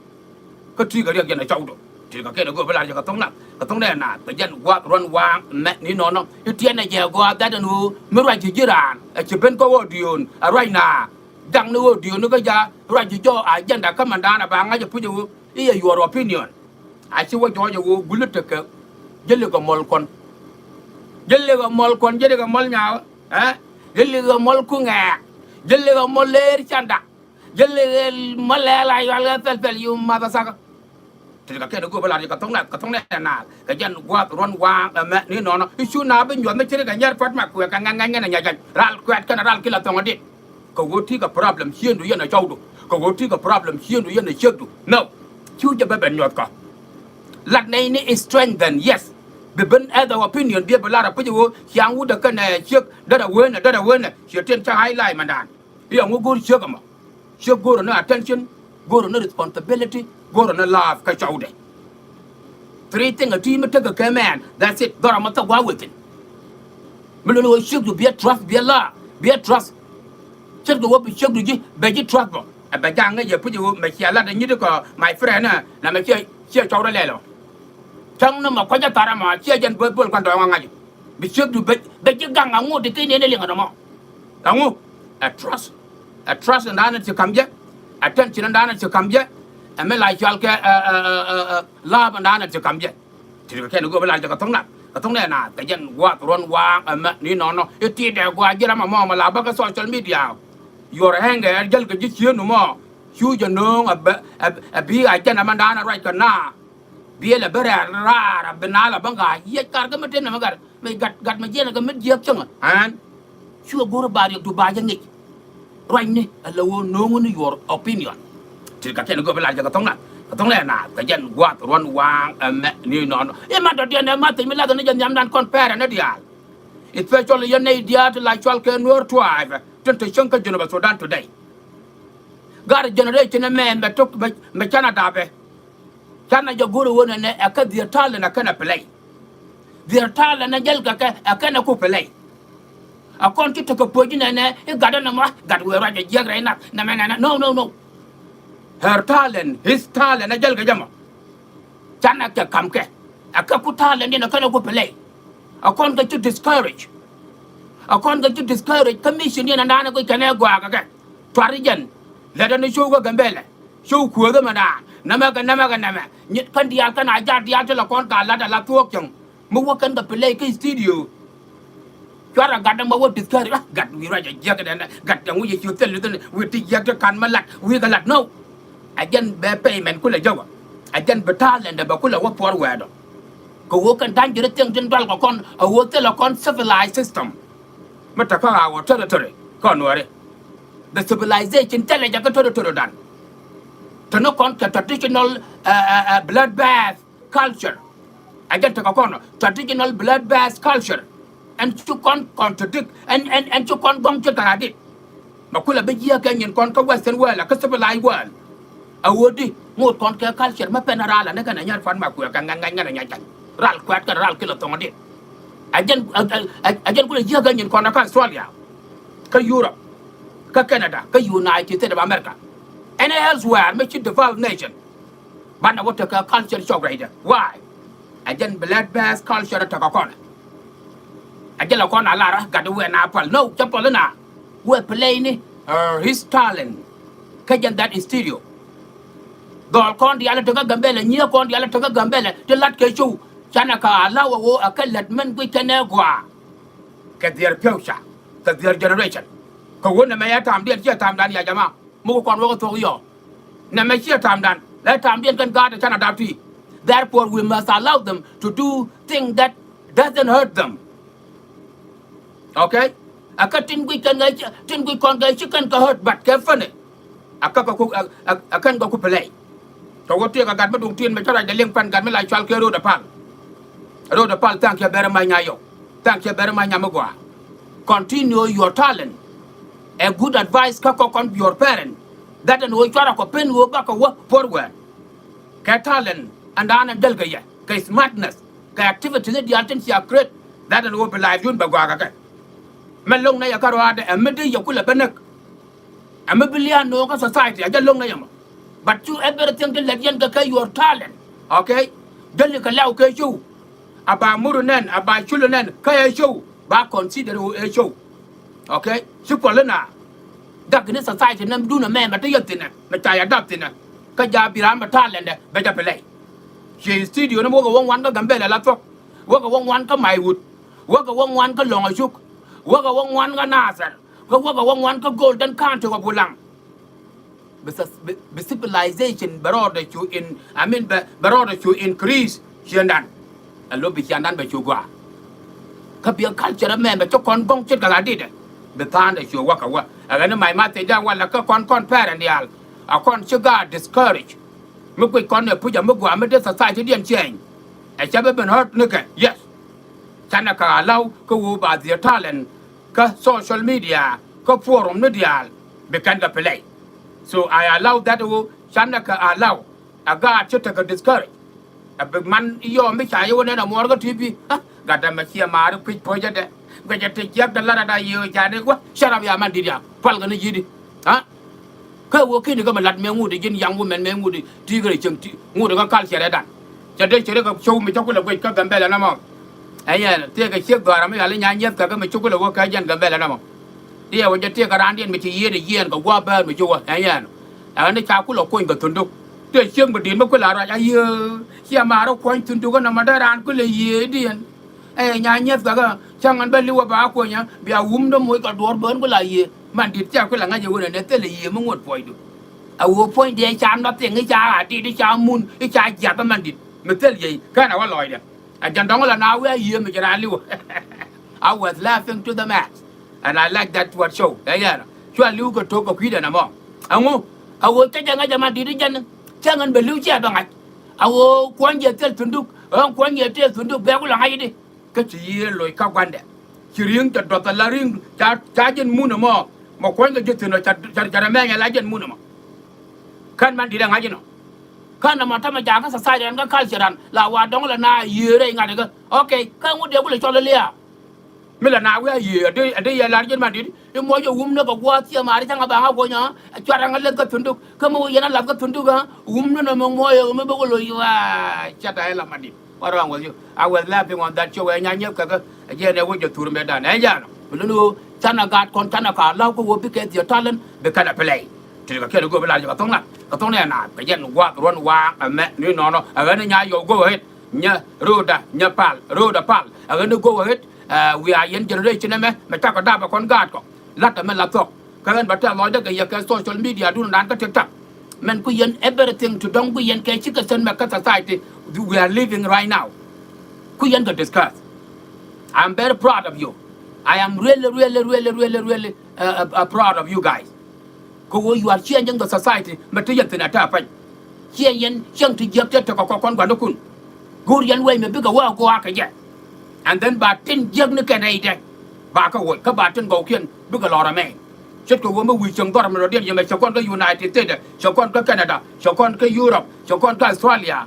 Kä ti kɛ riɛk jɛn ɛ cɔwdu. Ti kɛ kɛn ɛ go̱o̱p ɛ lar jɛ kɛ thoŋ nath, kɛ thoŋ nɛ naath, kɛ jɛn gua̱a̱th ruɔ̱n waaŋ ɛmɛ ni nɔnɔ. I̱ tiɛn ɛ jɛ gua̱a̱th that ɛn ɣöö mi ruac ji̱ ji̱ raan ɛ ci ben kä ɣöö diöön ɛ ruac naath. Jaŋ ni ɣöö diöön ni kä ja̱ ruac ji̱ jɔɔ agenda kä mɛndan ɛ ba ŋa̱c ɛ puc ɛ ɣöö i̱ ɛ your opinion. A ci wä jɔɔc ɛ ɣöö guli tekɛ. Jäli kɛ mɔl kɔn. Jäli kɛ mɔl kɔn, jäli kɛ mɔl nyaawä. Ɛ? Jäli kɛ mɔl kuŋɛɛk. Jäli kɛ mɔl leer canda. Jäli kɛ mɔl lɛɛl a yual kɛ pɛl pɛl, you mother sucker. Ti kɛ kɛn go̱o̱p ɛ lar jɛ kɛ thoŋ nath, kɛ thoŋ nɛ naath, kɛ jɛn gua̱a̱th ruɔ̱n waaŋ ɛmɛ ni nɔnɔ. I̱ cu na bi nyuɔth mi ci ri kɛ nyɛr puɔ̱t ma kuɛ kɛ ŋɛn ŋɛn ŋɛn ɛ nya jany. Ral kuɛt kɛn ral ki la thɔŋ ɛ dit. Kɛ ɣöö ti kɛ problem ciëndu yɛn ɛ cɔwdu. Kɛ ɣöö ti kɛ problem ciëndu yɛn ɛ ciekdu. No. Cu jɛ bɛ ben nyuɔth kɔ. Lat nɛy ni strengthen, yes. Bi ben as the opinion, bi ɛ bi lar ɛ puc ɣöö ciaŋ wut ɛ kɛn ɛ ciek, derɛ wen ɛ, derɛ wen ɛ. Ciɛ tin cä highlight mɛndan. I̱ ɛŋu go̱o̱r ciek ɛmɔ. Ciek go̱o̱r ni attention, go̱o̱r ni responsibility, go̱o̱r ni love kä cɔwdɛ. Three thing a ti mi tekɛ kɛ mɛn, that's it. Dhɔr ɛmɔ thok gua̱a̱ wethin. Mi luni wä ciekdu biɛ trust, biɛ love, biɛ trust. Ce̱tkɛ wä bi ciekdu ji̱, bɛ ji̱ trust bɔ. Ɛ bɛ ja̱ ŋäc yɛ puc ɛ wä mɛ ciɛ lat ɛ nyit kɔ my friend ɛ, na mɛ ciɛ, ciɛ cɔwdɛ lɛl ɔ. Cäŋ ni mɔ kua̱c ɛ thar ɛmɔ, ciɛ jɛn böth bol kuan tɔ̱ɔ̱ŋ ɛ ŋa̱c. Bi ciekdu bɛ, bɛ ji̱ gaŋ aŋu ti keny ni liŋ ɛn ɛmɔ. Aŋu? Ɛ trust. Ɛ trust ɛn da̱a̱n ɛ ci ka̱m jɛ. Attention ɛn da̱a̱n ɛ ci ka̱m jɛ. Ɛ mi la cɔal kɛ, ɛ, ɛ, love ɛn da̱a̱n ɛ ci ka̱m jɛ. Ti kɛ kɛn go̱o̱p ɛ lar jɛ kɛ thoŋ nath. Kɛ thoŋ nɛ naath. Kɛ jɛn gua̱a̱th ruɔ̱n waaŋ ɛmɛ ni nɔnɔ. I̱ ti dɛ gua̱a̱th ji̱ ram ɛmɔ mɛ la bä kɛ social media. Your anger ɛ jäl kɛ ji̱ cieen nu mɔ. Cu jɛ nööŋ ɛ bɛ, ɛ, ɛ bi agenda ɛmɛ da̱a̱n ɛ ruac kɛ naath. Biɛl ɛ bi rɛ̈ɛ̈r raar ɛ bi naath ɛ bä ŋa̱c yiëc kar kä mi tëë nɛmɛ gat mi gat gat mi jiɛn ɛ kɛ mi jiääk cäŋ ɛ ɛn. Cuɛ go̱r ɛ ba riɛkdu ba jɛ ŋic. ruacni ala ɣöö no̱o̱ŋni your opinion. Ti kɛ kɛn go̱o̱p lar jɛ kɛ thɔŋ na kɛ thɔŋ lɛ na kɛ jɛn gua̱a̱th ruɔ̱n waaŋ ɛmɛ ni nɔnɔ. I̱ man dɔ̱diɛn ɛ ma thiec mi lath ni jɛ nhiamdan kɔn pɛrɛ ni diaal. Especially yɛn nɛy diaal ti la cual kɛ Nuer tribe tin te cieŋ kä Junub Sudan today. Gat generation ɛmɛ mɛ tok mɛ canɛ dapɛ. Canɛ jɛ go̱r ɛ ɣöö nɛnɛ ɛ kɛ their talent ɛ kɛnɛ play. Their talent ɛ jäl kɛ kɛ ɛ kɛnɛ ku play. Ɛ kɔn ci tekɛ puɔ̱c nɛnɛ i̱ gat ɛn ɛmɔ gat wëë ruac ɛ jiäk rɛy nath nɛmɛ nɛnɛ no no no. Her talent, his talent ɛ jäl kɛ jɛ mɔ. Canɛ kɛ ka̱m kɛ ɛ kɛ ku talent in ɛ kɛnɛ ku play. Ɛ kɔn kɛ ci discourage. Ɛ kɔn kɛ ci discourage kä mission in ɛ naan ɛ guic kɛnɛ gɔaa kɛ kɛ. Tuar i̱ jɛn lɛt ɛn i̱ show kä Gambɛlɛ. Show kuäthä mɛ naan nɛmɛ kɛ nɛmɛ kɛ nɛmɛ nyit kɛn diaal kɛn a jaat diaal ti la kɔn ka lat ala thuɔɔk cäŋ. Mi wä kɛn kɛ play kä studio. Cuarɛ gat dämɛ wä discourage ah gat wi̱i̱ ruac a jiäk kɛ dɛn dɛ gat cäŋ wi̱i̱ yɛ ci thil thi̱n wi̱i̱ ti jiäk ti ka̱n mi lat wi̱i̱ kɛ lat no. A jɛn bɛ payment kulɛ jɔwä. A jɛn bi talent bɛ kulɛ wä puɔr wɛɛdɔ. Kɛ ɣöö kɛn dangerous thing tin dual kɛ kɔn a ɣöö thilɛ kɔn civilized system. Mi te kä our territory kɔn wääri. The civilization thilɛ jɛ kä territory dan. Te ni kɔn kɛ traditional blood bath culture. A jɛn tekɛ kɔn traditional blood bath culture. Ɛn ci kɔn contradict ɛn ɛn ɛn ci kɔn gɔŋ ci kɛ radit. Mɛ kulɛ bi jiɛk kɛ nyin kɔn kä western world kä civilized world. A ɣöö di ŋot kɔn kɛ culture mɛ pɛn a ral ani kɛn a nyar pan ma kuɛ kɛ ŋa̱c ŋa̱c ŋa̱c a nyac ka̱ny ral kuɛt kɛn ral kilɛ thɔŋ dit. A jɛn a jɛn kulɛ jiäk kɛ nyin kɔn kä Australia, kä Europe, kä Canada, kä United States of America, any elsewhere mi ci developed nation. Banɛ wä tekɛ culture cɔk rɛydɛ why? A jɛn blood bath culture tekɛ kɔn. A jɛn la kɔn a lar gat wɛ na pal no cɛ pal na. Wɛ play ni his talent. Kä jɛn that studio. Dhɔl kɔn diaal tekä Gambɛlɛ nyiee kɔn diaal tekä Gambɛlɛ ti lat kɛ show. Canɛ kɛ allow ɛ ɣöö a kɛ lät mɛn guic kɛnɛ gɔaa. Kɛ their future kɛ their generation. Kɛ ɣöö nɛmɛ yɛ tamdiɛn ciɛ tamdan ya jama. Mi wä kɔn wä kɛ thuɔ̱k yɔɔ. Nɛmɛ ciɛ tamdan lɛ tamdiɛn kɛn gaat ɛ canɛ dap ti. Therefore we must allow them to do thing that doesn't hurt them. Okay. A kä tin guic kɛn kɛ tin guic kɔn kɛ ci kɛn kɛ hurt but kɛ funny. A kä kɛ ku a kɛn kɛ ku play. Tɔ wä tiek a gat mi duŋ tin mɛ cä ruacdɛ liŋ pan gat mi la cual kɛ road a pal. Road a pal thank you very much nya yɔw. Thank you very much nya mi gɔaa. Continue your talent. A good advice kä kɔ kɔn your parent. That ɛn ɣöö cuarɛ kɔ pen ɣöö bakɛ wä forward. Kɛ talent ɛn daan ɛn jäl kɛ yɛ kɛ smartness. Kɛ activity ni diaal tin cia create that ɛn ɣöö bi life yun bɛ gɔaa kɛ kɛ. Mɛ lo̱ŋ nɛ yɛ kä ruaadɛ ɛ mi di yɛ kulɛ bä näk. Ɛ mi bi lia̱a̱ no̱o̱ŋ kä society a jɛ lo̱ŋ nɛ yɛ mɔ. But cu everything ti lɛt yɛn kɛ kɛ your talent. Okay. Jäli kɛ lɛw kɛ show. A ba muru nɛn a ba culu nɛn kä ɛ show ba consider ɛ show. Okay. Ci puɔl ina. Dak ni society nɛ dun ɛmɛ mɛ te yɛ thinɛ mɛ ca yɛ dap thinɛ. Kä ja bi ram mɛ talent dɛ bɛ ja play. Ci studio ni wä kɛ wä ŋuan kä Gambɛlɛ la thuɔ̱k. Wä kɛ wä ŋuan kä Maiwut. Wä kɛ wä ŋuan kä Lɔŋ Acuk. Wä kɛ wä ŋuan kä Nasir. Kä wä kɛ wä ŋuan kä Golden County kɛ Bulaŋ. Bi civilization bɛ rɔɔdɛ cu in I mean bɛ bɛ rɔɔdɛ cu increase ciëndan. Ɛ lo̱ bi ciëndan bɛ cu gɔaa. Kä bi culture mɛ bɛ ci kɔn gɔŋ ce̱tkɛ ɣa̱ ditdɛ. Bi tha̱a̱ndɛ cu wä kɛ wä ɛ ɣän ni mac ma thiecdan walɛ kä kɔn kɔn parent diaal. A kɔn ci gaat discourage. Mi guic kɔn ɛ puc a mi gɔaa mi dee society diɛn change. Ɛ cɛ bi ben hurt nikɛ yes. Canɛ kɛ allow kä ɣöö ba their talent kä social media kä forum ni diaal bi kɛn kɛ play. So I allow that ɣöö canɛ kɛ allow. A gaat ci tekɛ discourage. A bi man yɔɔ mi ca yɛ wä nɛn a muɔɔr kä T V. Gat dämɛ ciɛ maari kui̱c puɔ̱cädɛ. Guɛcɛ ti jiäk dä la̱t a da yiëë ca ni wä shut up ya man di̱t ya pual kɛ ni yi̱t i̱. Kä wä ki̱ni kä mi la̱t mɛ ŋut i̱ ji̱n young women mɛ ŋut i̱ ti̱i̱ kɛ rɛy cieŋ ti̱ ŋut i̱ kä culture ɛ dan. Cɛ dee cɛ ri kɛ show mi cä kulɛ guic kä Gambɛlɛ nɔmɔ. Ɛ yɛn tëëkɛ ciek dhɔaar mi yal i̱ nya nyieth kɛ kä mi ci kulɛ wä kɛ jɛn Gambɛlɛ nɔmɔ. Tiɛ wä jɛ tëëkɛ raandiɛn mi ci yiëëd ɛ yiëën kɛ gua̱a̱p bäär mi ci wä ɛ yɛn. Ɛ ɣän i̱ ca kulɛ kuny kɛ thunduk. Tëë ciek mi di̱i̱t mi kulɛ a ruac a yiëë ciɛ maar i̱ kuɔ̱ny thunduk ɛ nɔmɔ dee raan kulɛ yiëëdiɛn. Ɛ nya nyieth kɛ kä cäŋ ɛn bä li̱w ɛ ba kuɔnyä bia wum dä moc kɛ duɔ̱ɔ̱r bään ku la yiëë. Man di̱t cɛ ku la ŋa̱c ɛ wen ɛn ɛ thilɛ yiëë mi ŋuɔ̱t puɔ̱cdu. A ɣöö puɔ̱nydɛ ca nothing i̱ ca a di̱t i̱ ca mun i̱ ca jiath ɛ man di̱t mi thil yiëë kɛn ɛ wä lɔcdɛ. A jɛn dɔ̱ŋ la na wee a yiëë mi ci raan li̱w. I was laughing to the max. And I like that word show. Ɛ yɛn. Cua li̱w kɛ to̱k kɛ kui̱dɛn ɛmɔ. Ɛŋu? A ɣöö cä jɛ ŋa̱c ɛma di̱t i̱ jɛn cä ŋän bɛ li̱w ciɛ bɛ ŋa̱c. A ɣöö kuɔ̱ny jɛ thil thunduk, ɣän kuɔ̱ny jɛ thil thunduk bɛ ku la ŋa̱c i̱di. Kä ci yiëë loc kä gua̱ndɛ. Ci ri̱ŋ cɛ duɔth ala ri̱ŋ ca, ca jɛn mun ɛmɔ. Mɔ kuɔ̱ny kɛ ji̱ thi̱n ɔ ca, ca, ca rɛ mɛny ala jɛn mun ɛmɔ. Kän man di̱t ɛ ŋa̱c inɔ. Kän ɛmɔ tämɛ jakä society ran kä culture ran la wa dɔ̱ŋ la na yiëë rɛy ŋa̱t ikä. Okay, kä ŋut dee ku lɛ cɔl ilia. Mi la na wi̱i̱ a yiëë a dee, a dee yɛ lar jɛn man di̱t i̱ muɔc ɛ wum ni kɛ gua̱a̱th ciɛ maari cäŋ a baŋ a kuɔ̱ny a cuat ɛŋ a leth kä thunduk. Kä mi wä yɛn a lath kä thunduk a wum ni nɔ mi muɔc ɛ mi bä wä loc. Waa, cat a ɛ la man di̱t. What wrong with you? I was laughing on that show. Ɛ nya nyɛp kɛ kɛ ɛ jɛn ɛ wä jɛ thur mɛ dan ɛ jan. Mi luni wä canɛ gaat kɔn canɛ ka law kä wä bikɛ thiɛ talent bikɛ nɛ play. Ti kɛ kɛn go̱o̱p lar jɛ kɛ thoŋ na kɛ thoŋ nɛ na kɛ jɛn gua̱a̱th ruɔ̱n waaŋ ɛmɛ ni nɔnɔ ɛ ɣän nya yɔw go ahead. Nyɛ ro̱o̱da nyɛ pal ro̱o̱da pal ɛ ɣän go ahead. Ɛ wiaa yɛn generation ɛmɛ mɛ cakɔ dap ɛ kɔn gaat kɔ. Lat ɛmɛ la thɔk. Kä ɣän bä tɛth lɔcdä kɛ yɛ kɛ social media dun dan kä TikTok. Mɛn ku yɛn everything ti dɔ̱ŋ ku yɛn kɛ cikɛ sɛn mɛ kä society we are living right now. Ku yɛn kɛ discuss. I'm very proud of you. I am really, really, really, really, really uh, uh, uh, proud of you guys. Kɛ ɣöö you are changing the society mɛ ti yɛn thi̱n a tɛ̈ pɛny. Ciɛ yɛn cieŋ ti jiäk tëë tekɛ kɔkɔn gua̱ndäkun. Go̱o̱r yɛn wec mi bikɛ wä a gɔaa kɛ jɛ. And then ba tin jiäk ni kɛn rɛydɛ ba kɛ woc kä ba tin gɔwkiɛn bikɛ lɔr amɛ. Ce̱tkɛ ɣöö mi wi̱i̱ cieŋ dhɔr mi rɔ̱diɛn yɛmɛ cɛ kɔn kä United States, cɛ kɔn kä Canada, cɛ kɔn kä Europe, cɛ kɔn kä Australia.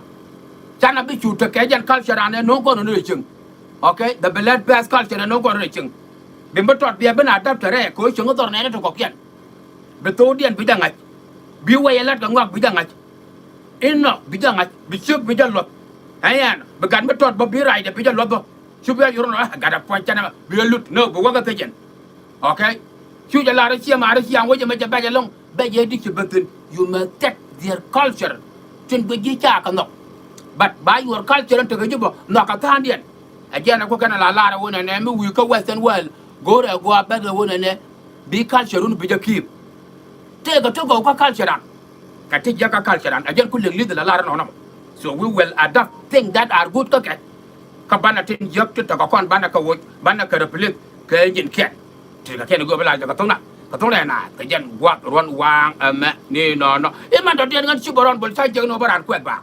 Canɛ bi cu tekɛ jɛn culture anɛ no̱o̱ŋ kɔn ni rɛy cieŋ. Okay, the blood best culture anɛ no̱o̱ŋ kɔn ni rɛy cieŋ. Bi mi tɔt biɛ bi na dap te rɛɛ kɛ ɣöö cieŋ dhɔr nɛɛni ti kɔkiɛn. Bi tho̱o̱diɛn bi jɛ ŋa̱c. Bi wɛy ɛ la̱t kɛ ŋɔak bi jɛ ŋa̱c. Inɔ bi jɛ ŋa̱c bi ciök bi jɛ luɔth. Ɛn yɛn bi gat mi tɔt bä bi raacdɛ bi jɛ luɔth bä. Cu bi a yor nɔ ɛ gat a puɔ̱ny canɛ bi a lut nɔ bi wäk a thecɛn. Okay. Cu jɛ lar a ciɛ maar a ciɛ an wecɛ mɛ jɛ bɛc ɛlɔ̱ŋ bɛc ɛ di ci ben thi̱n. You must take their culture. Tin guic ji̱ ca kɛ nhɔk. But ba your culture in tekɛ ji̱ bä nhɔk kɛ tha̱a̱ŋdiɛn. Ɛ jiɛn ɛ ku kɛn a la lar ɛ wun ɛnɛ mi wi̱i̱ kä western world. Go̱o̱rɛ gua̱a̱ bɛth ɛ wun ɛnɛ. Bi culture run bi jɛ keep. Tëëkɛ ti gɔw kä culture an. Kɛ ti jiäk kä culture an ɛ jɛn ku lëk li̱th la lar inɔnɔ. So we will adopt things that are good kä kɛ. Kä banɛ tin jiäk ti tɔkɛ kɔn banɛ kɛ woc banɛ kɛ replace kɛ ji̱n kiɛn. Ti kɛ kɛn i̱ go̱o̱p ilar jɛ kɛ tho̱ŋna kɛ tho̱ŋna ɛ naath kɛ jɛn gua̱th ruɔ̱n waaŋ ɛmɛ ni nɔnɔ. I̱ man tɔ̱diɛn ɣän ci bä rɔn bol ca jiäk ni wä bä raan kuɛth baaŋ.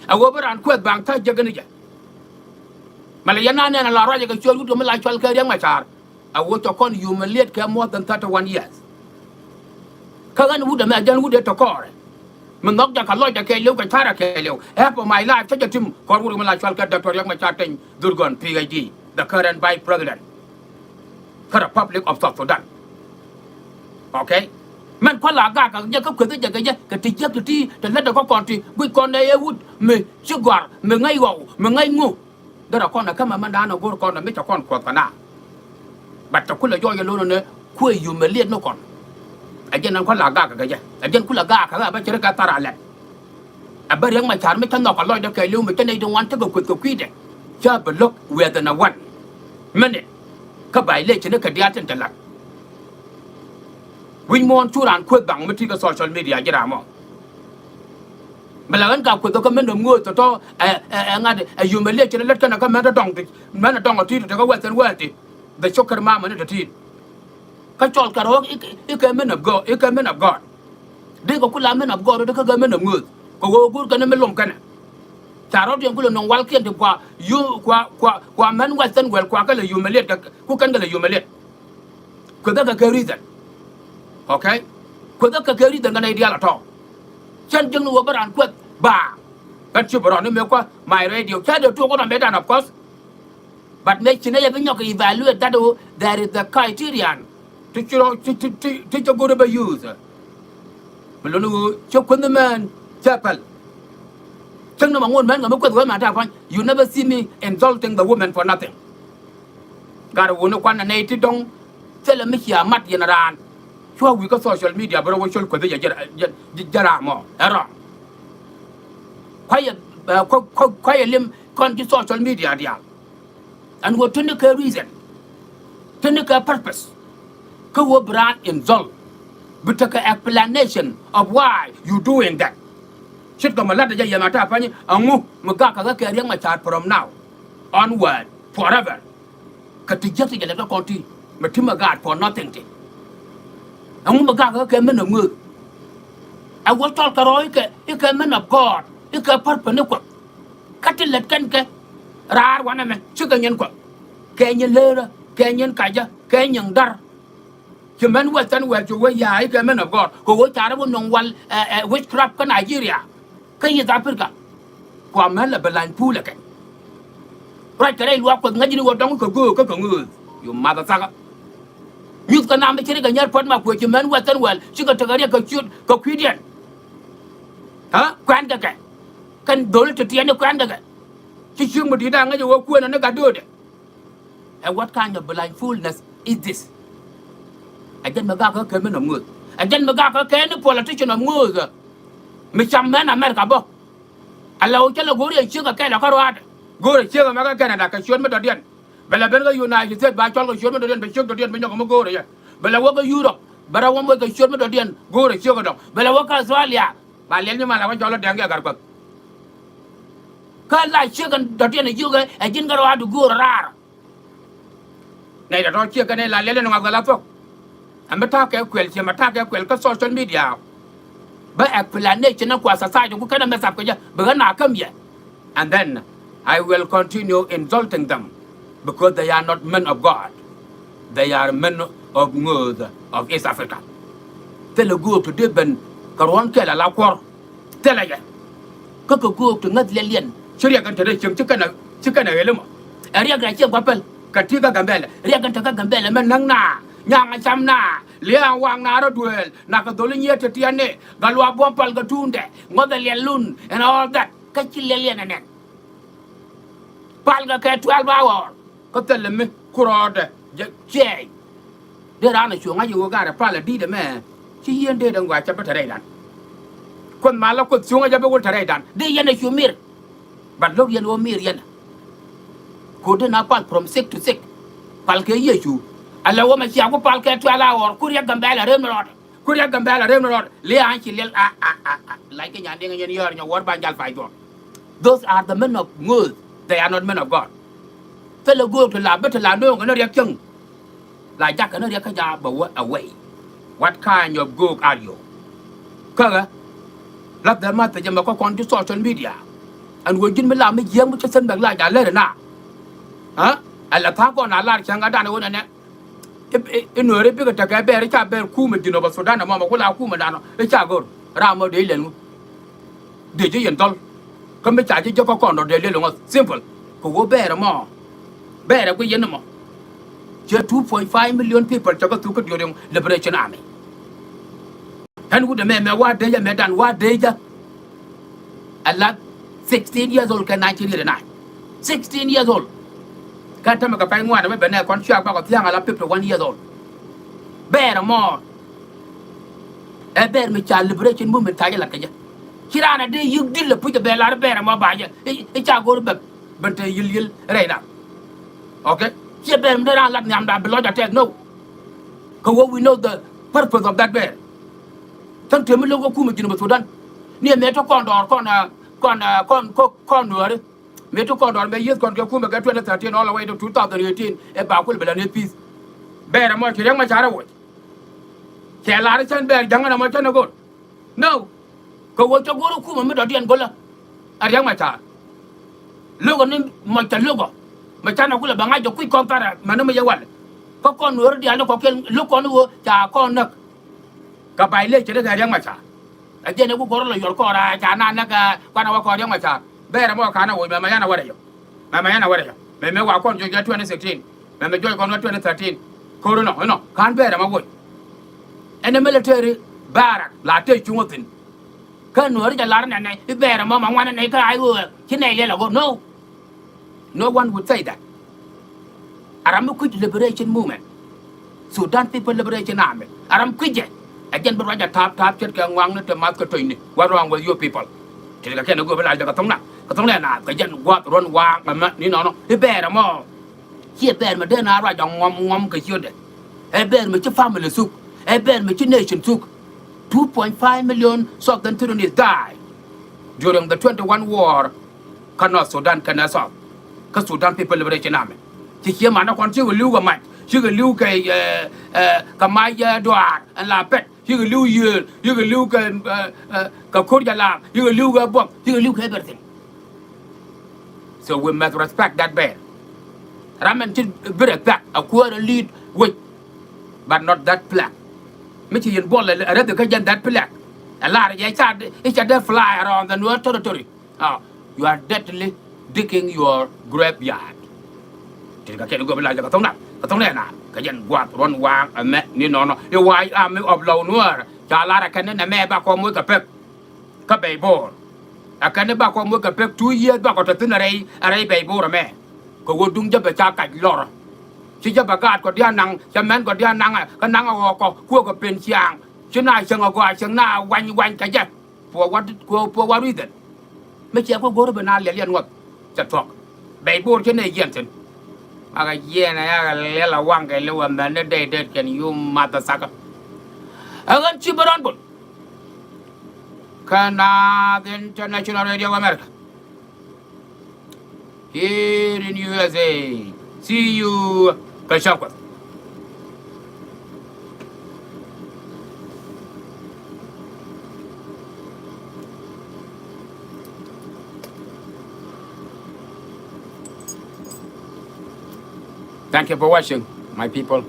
Ɛ wä bä raan kuɛth baaŋ ca jiäk ni jɛ. Mɛ lɛ yɛn na nɛn a la ruacɛ kɛ ciöt wut kɛ mi la cual kɛ Riɛk Macar. A wut cɛ kɔn humiliate kɛ more than thirty one years. Kä ɣän wut ɛmɛ a jɛn wut ëë te kɔɔrɛ. Mi nhɔk jɛ kɛ lɔcdɛ kɛɛliw kɛ ca̱rɛ kɛɛliw. Half of my life cä jɛ tim kɔr wut kɛ mi la cual kɛ Doctor Riɛk Macar Teny Dhurgon, P H D, the current vice president kä Republic of South Sudan. Okay. Mɛn kua̱l a gak kɛ jɛ kä kueth jɛ kɛ jɛ kɛ ti jiäk ti ti te lätdɛ kä kɔn ti guic kɔn ɛ wut mi ci gɔ̱a̱r mi ŋäc ɣɔw mi ŋäc ŋu. Derɛ kɔn ɛ kämɛ mɛn da̱a̱n ɛ go̱r kɔn ɛ mi cɛ kɔn kuɔth kɛ na. But tɛ kulɛ jɔɔc ɛ lo̱n ɛnɛ kuëë humiliate ni kɔn. Ɛ jɛn ɛn kɔ la gak kɛ jɛ ɛ jɛn kulɛ gak kɛ ɣä bä cɛ ri kɛ thar a lɛt. Ɛ bä Riɛk Macar mi cä nhɔk kɛ lɔcdɛ kɛɛliw mi cä nɛy ti ŋuan tekɛ kueth kɛ kui̱dɛ. Cä bi lo̱k within a one minute. Kä violation ni kɛ diaal tin te lat. Wi̱c muɔ̱ɔ̱n cu raan kueth baŋ mi ti kɛ social media ji̱ ram ɔ. Bɛ la ɣän ka kueth kä mɛn dɔ̱m ŋööth tɔ̱tɔ̱ ɛ ɛ ɛ ŋa̱t ɛ humiliation lät kɛn kä mɛn tɔ̱ dɔ̱ŋ ti mɛn tɔ̱ dɔ̱ŋ ɔ ti ti kä western world ti. The soccer mama ni tɔ̱ ti. Kä cɔl kɛ rɔ̱ i̱ kɛ men of God i̱ kɛ men of God. Dee kɛ kula men of God dee kä kɛ men of ŋööth kɛ ɣöö go̱o̱r kɛn mi lom kɛnɛ. Ca rɔ̱diɛn kulɛ nɔŋ walkiɛn ti kua yu kua kua kua mɛn western world kua kɛ lɛ humiliate kɛ ku kɛn kɛ lɛ humiliate. Kuethä kɛ kɛ reason. Okay. Kuethä kɛ kɛ reason kɛ nɛy diaal a tɔ̱. Cän jiäkni wä bä raan kueth ba. Kän ci bä rɔɔdni mëë kua̱ my radio cä dee tuɔɔk wä rɔɔdni mëë dan of course. But mëë ci nɛy a bi nyɔk evaluate that o there is the criterion. Ti ci rɔ ti ci go̱r bä use. Mi luni ɣöö cä kueth ni mɛn cä päl. Cäŋ ni ma ŋuɔ̱t mɛn ŋa mi kueth wee mɛn ta̱a̱ pua̱ny you never see me insulting the woman for nothing. Gat wuni kuan nɛy ti dɔ̱ŋ thilɛ mi cia mat yɛn raan. Cua wi̱i̱ kä social media bi rɔ wä col kueth jɛ jɛ ram mɔ ɛ rɔm. Kuayɛ kuayɛ lim kɔn ji̱ social media diaal. Ɛn wä tini kɛ reason tini kɛ purpose. Kä wä bi raan insult bi tekɛ explanation of why you doing that. Ce̱tkɛ mi la̱tdä jɛ yɛn a ta̱a̱ pa̱ny ɛŋu mi gak kɛ ɣä kɛ Riɛk Macar from now onward forever. Kä ti jiäk ti jɛ lɛt kä kɔn ti mɛ ti mɛ gaat for nothing ti. Ɛŋu mi gak kä kɛ men of ŋööth? Ɛ wä cɔl kɛ rɔ ikɛ, ikɛ men of God, ikɛ purpose ni Kuɔth. Kä ti lät kɛn kɛ raar wanɛ mɛ cikɛ nyin Kuɔth. Kɛ nyin leerä, kɛ nyin kacä, kɛ nyin dar. Ci mɛn Western world ci wee ya̱a̱ ikɛ men of God. Kɛ wee carɛ wä nɔŋ wal, ɛ, ɛ, witchcraft kä Nigeria. Kä East Africa. Kua män lɛ bi lany puul ɛ kɛ. Ruac kɛ rɛy luaak Kuɔth ŋäcni wä dɔŋ kɛ göök kä kɛ ŋööth. You motherfucker. Nyuth kɛ nam bi ci rik kɛ nyär puɔ̱t ma kuëë ci män Western world cikɛ tekɛ riɛk kɛ ciöt kɛ kui̱diɛn. Ɛ? Kuɛn kɛ kɛ. Kɛn dholi ti tiɛɛni kuɛn kɛ kɛ. Ci ciöŋ mi di̱i̱t a ŋäc ɛ wä kuëën ɛ ni gat döödɛ. And what kind of blindfoldness is this? Ɛ jɛn mi gak kä kɛ men of ŋööth. Ɛ jɛn mi gak kä kɛ ni politician of ŋööth. Mi cam män America bä. Ala wä cä lɛ go̱o̱r yɛ ciek kɛ kɛl ɛ kä ruaadɛ. Go̱o̱r yɛ ciek ɛmɛ kä Canada kɛ ciöt mi dɔ̱diɛn. Bɛ lɛ ben kä United States ba cɔl kɛ ciöt mi dɔ̱diɛn, bɛ ciek dɔ̱diɛn bi nyɔk ɛmɛ go̱o̱r yɛ. Bɛ lɛ wä kä Europe, bɛ rɛ wä moc kɛ ciöt mi dɔ̱diɛn go̱o̱r yɛ ciek ɛdɔ̱ŋ. Bɛ lɛ wä kä Australia, ba liɛl nyi mal a wä cɔl ɛ Dɛŋ kɛ Gatkuɔth. Kä la ciek ɛn dɔ̱diɛn ɛ jiök ɛ, ɛ ji̱n kä ruaadu go̱o̱r ɛ raar. Nɛy tɔ̱tɔ̱ ciɛ kɛn ila liɛl in ŋɔak dhɔl a thuɔ̱k. Ɛn bi ta̱a̱ kɛ kuɛl ciɛ mɛ ta̱a̱ kɛ kuɛl kä social media. Bä explanation in kua society ku kɛn ɛ mɛ thap kɛ jɛ bi ɣän a käm yɛ. And then I will continue insulting them because they are not men of God. They are men of ŋööth of East Africa. Thilɛ göök ti dee ben kɛ ruɔ̱n kɛl ala kuɔr. Thilɛ yɛ. Kä kɛ göök ti ŋäth liɛliɛn. Ci riɛk ɛn te rɛy cieŋ ci kɛn a, ci kɛn a ɣel ɛmɔ. Ɛ riɛk rɛy cieŋ kua päl. Kɛ ti kä Gambɛlɛ. Riɛk ɛn te kä Gambɛlɛ mɛ näk na. Nyaŋ a cam na. Lia̱a̱ŋ waŋ na rɔ duëël. Na kɛ dholi nyiet ti tiɛɛni. Gat luaak buɔ̱m pal kɛ tuundɛ. Ŋuɔth ɛ liɛl lun. And all that. Kä ci liɛliɛn ɛ nɛn. Pal kɛ kɛ twelve hour. Kä thilɛ mi ku rɔɔdɛ jɛ ciɛɛny. Dee raan a cuɔ̱ŋ a yɛ ɣöö garɛ pal a di̱t ɛmɛ. Ci yien dee dee ŋɔac cɛ bi te rɛydan. Kuoth mal a Kuoth cuɔ̱ŋ a jɛ bi wul te rɛydan. Dee yɛn a cu mir. But lo̱k yɛn ɣöö mir yɛn. Ko̱dɛ na pal from sick to sick. Pal kɛ Yecu. Ala wä mɛ cia ku pal kɛ twelve hour ku riɛk Gambɛlɛ rem rɔɔdɛ. Ku riɛk Gambɛlɛ rem rɔɔdɛ. Lia̱a̱ŋ ci liɛl a, a, a, a. Lac kɛ nyan diɛŋ yɛn yɔɔr nyɔ wuɔ̱r ba jal pay juɔk. Those are the men of ŋööth. They are not men of God. Thilɛ göök ti la bi ti la nööŋ kɛ ni riɛk cäŋ. La jak kɛ ni riɛk kä ja bɛ wä away. What kind of göök are you? Kä ɣä la dhɛ ma thecä mɛ kä kɔn ti social media. Ɛn wä ji̱n mi la mi jiääk mi cä sɛn bɛk la ja lɛr ina. Ɛ? Ɛ la tha̱a̱ŋ kɔn a lar cäŋ kä danɛ wä nɛnɛ. I̱, i̱, i̱ Nuääri bikɛ tekɛ bɛɛr i̱ ca bɛɛr kumɛ Jinub Sudan ɛmɔ mɛ ku la kumɛ danɔ i̱ ca go̱r. Ram mɔ dee i̱ lɛl ŋu. Dee ji̱ yɛn dhɔl. Kä mi ca ji̱ jiäk kä kɔn dɔ̱r dee lɛl ŋu simple. Kɛ ɣöö bɛɛr ɛmɔ. Bɛɛr ɛ guic yɛn ɛmɔ. Cɛ two point five million people cɛ kɛ thuk kä during Liberation Army. Ɣän wut ɛmɛ mɛ wa dee jɛ mɛ dan wa dee jɛ. Ɛ la sixteen years old kɛ nineteen eighty-nine. Sixteen years old. Kä tämɛ kɛ pɛny ŋuan ɛmɛ ben ɛ kɔn cuak bakɔ thia̱a̱ŋ ɛ la fifty-one years old. Bɛɛr ɛmɔ. Ɛ bɛɛr mi ca Liberation Movement ca jɛ lat kɛ jɛ. Ci raan ɛ dee yi̱k di̱t lɛ puc ɛ bɛ lar bɛɛr ɛmɔ ba jɛ. I̱, i̱ ca go̱r bɛ ben te yi̱l yi̱l rɛy na. Okay? Ciɛ bɛɛr mi dee raan lat nhiamda bi lɔc a tɛth no. Kɛ ɣöö we know the purpose of that bɛɛr. Tha̱a̱ŋ tëë mi lo̱k kä kumɛ Jinub Sudan. Ni ɛ mëë te kɔn dɔɔr kɔn, ɛ, kɔn, ɛ, kɔn, kɔn, kɔn Nuääri. Mëë te kɔn dɔɔr mɛ yieth kɔn kɛ kumɛ kɛ twenty thirteen all the way to two thousand eighteen. Ɛ ba kul bɛ la ni peace. Bɛɛr ɛmɔ ci Riɛk Macar ɛ woc. Cɛ lar cän bɛɛr ja̱ŋ ɛn ɛmɔ cän ɛ go̱r. No. Kɛ ɣöö cä go̱r ɛ kumɛ mi dɔ̱diɛn go̱lä. Ɛ Riɛk Macar. Lo̱kɛ ni mɔc cɛ lo̱kɔ. Mɛ canɛ kulɛ bɛ ŋa̱c jɛ kui̱c kɔn tharɛ mɛn ni mi yɛ wal. Kä kɔn Nuääri diaal ni kɔkiɛn lo̱k kɔn i̱ ɣöö ca kɔn näk. Kɛ bay lëë cɛ ri kɛ Riɛk Macar. Ɛ jɛn i̱ ku go̱r lɔ yuɔr kɔɔr a ca na näk ɛ kuanɛ wä kɔɔr Riɛk Macar. Bɛɛr ɛmɔ kanɛ woc mɛ mɛ yanɛ wärɛ yɔ. Mɛ mɛ yanɛ wärɛ yɔ. Mɛ mɛ wa kɔn juɔc kɛ twenty sixteen. Mɛ mɛ juɔc kɔn kɛ twenty thirteen. Ko̱r inɔ inɔ ka̱n bɛɛr ɛmɔ woc. Ɛn ɛ military barrack la tëë cuŋ ɔ thi̱n. Kä Nuääri jɛ lar nɛnɛ i̱ bɛɛr ɛmɔ ma ŋuan nɛy kä a i̱ ɣöö ci nɛy liɛl ɛ ɣöö no. No one would say that. A ram mi kui̱c Liberation Movement. Sudan People Liberation Army. A ram kui̱c jɛ. Ɛ jɛn bi ruac a ta̱a̱p ta̱a̱p ce̱tkɛ ŋuaŋni te math kɛ to̱cni. What wrong with you people? Ce̱tkɛ kɛn ɛ göök bi lac kɛ tho̱ŋna. Kɛ tho̱ŋna ɛ naath kɛ jɛn gua̱a̱th ruɔ̱n waaŋ ɛmɛ ni nɔnɔ. I̱ bɛɛr ɛmɔ. Ciɛ bɛɛr mi dee na ruac a ŋuɔm ŋuɔm kɛ ciötdɛ. Ɛ bɛɛr mi ci family thuk. Ɛ bɛɛr mi ci nation thuk. Two point five million Southern Sudanese die during the twenty-one war. Kä North Sudan kɛnɛ South. Kä Sudan People Liberation Army. Ci ciɛ manä kɔn ci wä li̱w kɛ mac. Cikɛ li̱w kɛ, ɛ, ɛ, kɛ mac, ɛ, duaar ɛn la pɛt. Cikɛ li̱w yieer. Cikɛ li̱w kɛ, ɛ, ɛ, kɛ ko̱r jɛ laam. Cikɛ li̱w kɛ buɔ̱m. Cikɛ li̱w kɛ everything. So we must respect that bear. Ram ɛn ci bi respect a kuäär a li̱i̱t wec, but not that flag. Mi ci yɛn buɔl a rɛth kä jɛn that flag. A lar yɛ ca, i̱ ca dee fly around the Nuer territory. Ah, you are deadly digging your graveyard. Ti kɛ kɛn go̱o̱p la jɛ kɛ thoŋ na, kɛ thoŋ na na. Kɛ jɛn guath ruɔn waaŋ ɛmɛ ni nɔnɔ. I̱ wa̱a̱ army of Lou Nuer ca lar ɛ kɛn ni nɛ mɛ ba kɔ moc kɛ pek. Kä Bɛy Bo̱o̱r. Ɛ kɛn ni ba kɔ moc kɛ pek two years ba kɔ te thi̱n ɛ rɛy, ɛ rɛy Bɛy Bo̱o̱r ɛmɛ. Kɛ ɣöö duŋ jäpɛ ca kac lɔr. Ci jäpɛ gaat kɔ diaal naŋ, cɛ mɛn kɔ diaal naŋ, kä naŋ ɛ ɣɔɔkɔ kuäär kɛ pen ciaaŋ. Ci na cieŋ ɛ gɔaa cieŋ na wany wany kɛ jɛ. For what, for, for what reason? Mi ciɛ kɔ go̱o̱r bi na liɛl yɛn ŋuɔth. Cɛ thuɔ̱k. Bɛy Bo̱o̱r ci nɛ yiɛn thi̱n. Akɛ yiɛn ɛ yakɛ liɛl ɛ waŋ kɛ li̱w ɛmɛn ni dee det kɛn you mother sucker. Ɛ ɣän ci bä rɔn bol. Kä Naath International Radio of America. Here in U S A. See you. Kɛ cäŋ kuɔth. Thank you for watching, my people.